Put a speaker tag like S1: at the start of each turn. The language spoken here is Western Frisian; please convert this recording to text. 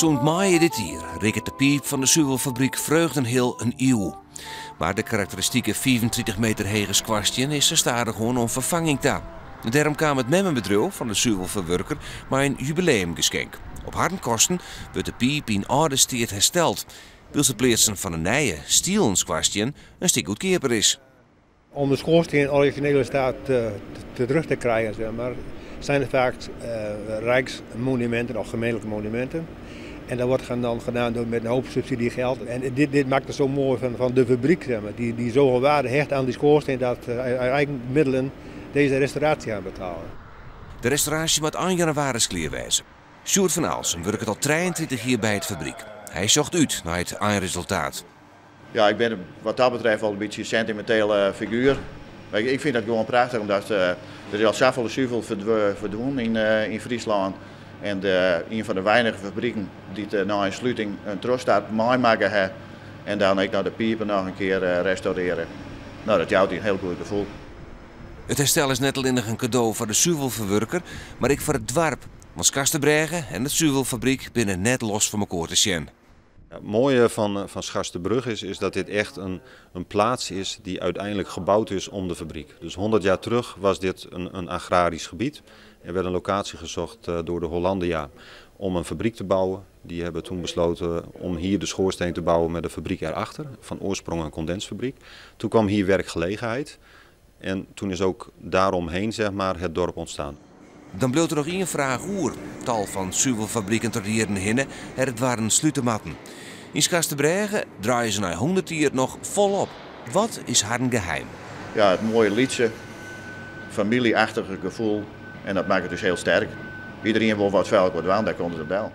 S1: Sûnt maaie dit jier rikket de piip fan de suvelfabryk Vreugdenhil in iuw. Mar de karakteristike 35 meter hege skoarstien is sa stadichoan oan ferfanging ta. Dêrom kaam it memmebedriuw fan de suvelferwurker mei in jubileumgeskenk. Op harren kosten wurdt de piip yn âlde steat hersteld, wylst it pleatsen fan in nije, stielen skoarstien in stik goedkeaper is.
S2: Om de schoorstenen in originele staat terug te krijgen, zeg maar, zijn het vaak rijksmonumenten of gemeentelijke monumenten. En dat wordt dan gedaan door met een hoop subsidiegeld. En dit maakt het zo mooi van de fabriek, zeg maar, die zoveel waarde hecht aan die schoorsteen dat uit eigen middelen deze restauratie aan betalen.
S1: De restauraasje moat ein jannewaris klear wêze. Sjoerd van Aalsum wurket al 33 jier by it fabryk. Hy sjocht út nei it einresultaat.
S3: Ja, ik bin wat dat betreft wol in bytsje in sentimentele figuer. Mar ik fyn dat gewoan prachtich, omdat der is al safolle suvel ferdwûn yn Fryslân. En ien fan de weinige fabriken dy't nei in sluting in trochstart meimakke ha en dan ek noch de pipen noch in kear restaurearre. No, dat jout dy in hiel goed gefoel.
S1: It herstel is net allinnich in kado foar de suvelferwurker, mar ek foar it doarp. Want Skarsterbrêge en it suvelfabryk binne net los fan mekoar te sjen.
S4: Het mooie van Scharsterbrug is dat dit echt een plaats is die uiteindelijk gebouwd is om de fabriek. Dus 100 jaar terug was dit een agrarisch gebied. Er werd een locatie gezocht door de Hollandia om een fabriek te bouwen. Die hebben toen besloten om hier de schoorsteen te bouwen met de fabriek erachter. Van oorsprong een condensfabriek. Toen kwam hier werkgelegenheid en toen is ook daaromheen, zeg maar, het dorp ontstaan.
S1: Dan bliuwt der noch ien fraach oer. Tal fan suvelfabriken troch de jierren hinne ha de doarren slute moatten. Yn Skarsterbrêge draaie se nei 100 jier noch folop. Wat is harren geheim?
S3: Ja, it moaie lytse, famyljeachtige gefoel en dat makket ús hiel sterk. Iderien wol wat foar elkoar dwaan, dêr komt it op del.